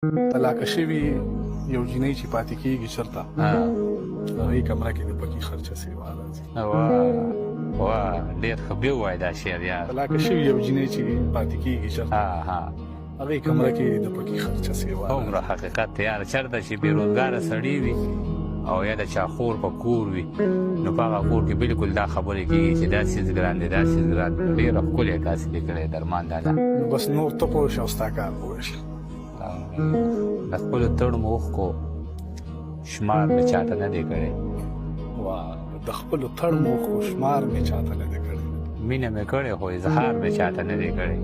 طلاق شوی یو جنۍ چې پاتې کیږي چرته هغې کمره کې د پکې خرچه سیوا راځي. واه واه، ډېر ښه بیا ووایه دا شعر یار. طلاق شوی یو جنۍ چې پاتې کیږي چرته هغې کمره کې د پکې خرچه سیوا. هومره حقیقت دی یار، چېرته چې بې روزګاره سړی وي او یا د چا خور په کور وي، نو په هغه کور کې بالکل دا خبرې کېږي چې دا څیز ګران دی، دا څیز ګران دی. ډېره ښکلې تاسې لیکلی درمان لالا. نو بس نور ته پوه شه او ستا کار پوه شه. د خپلو تړمو اوښکو شمار مې چاته نه دی کړی. واه، د خپلو تړمو اوښکو شمار مې چاته نه دی کړی. مینه مې کړې خو اظهار مې چاته نه دی کړی.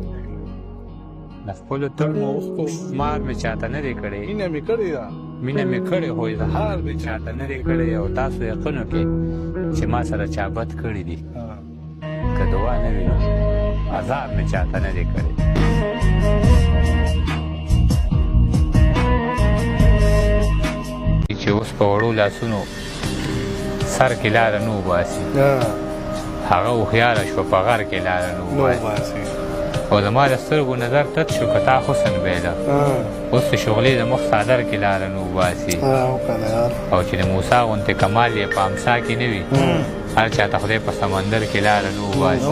د خپلو تړمو اوښکو شمار مې چاته نه دی کړی. مینه مې کړې ده، مینه مې کړې خو اظهار مې چاته نه دی کړی. او تاسو یقینو کې چې ما سره چا بد کړي دي، که دعا نه وي نو عذاب مې چاته نه دی کړی. چې اوس په وړو لاسونو سر کې لاره نه وباسي، هغه هوښیاره شوه په غر کې لاره نه وباسي. او زما د سترګو نظر تت شو که تا حسن بیله، اوس د شغلې د مخ څادر کې لاره نه وباسي. او چې د موسی غوندې کمال یې په امسا کې نه وي، هر چا ته خدای په سمندر کې لاره نه وباسي.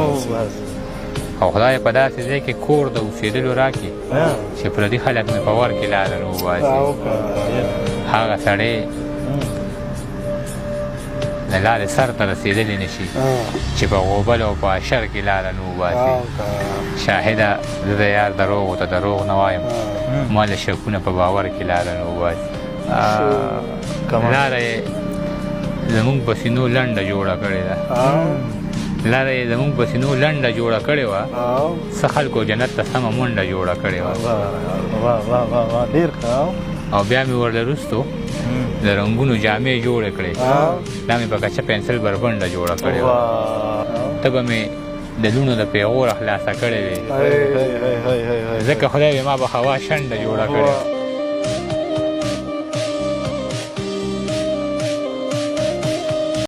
او خدای په داسې ځای کې کور د اوسېدلو راکړي چې پردي خلک مې په ور کې لاره نه وباسي. هغه سړی د لارې سر ته رسېدلی نه شي چې په غوبل او په اشر کې لاره نه وباسي. شاهده زه د یار دروغو ته دروغ نه وایم، ما له شکونه په باور کې لاره نه وباسي. لاره یې زموږ په سینو لنډه جوړه کړې ده، لاره یې زموږ په سینو لنډه جوړه کړې وه، څه خلکو جنت ته سمه منډه جوړه کړې وه. ډېر ښه. او بیا مې ورله وروستو د رنګونو جامې جوړې کړې، دا مې په کچه پنسل بربنډه جوړه کړې وه. ته به مې د لوڼو د پیغوره خلاصه کړې وې، ځکه خدای به ما به هوا شنډه جوړه کړې.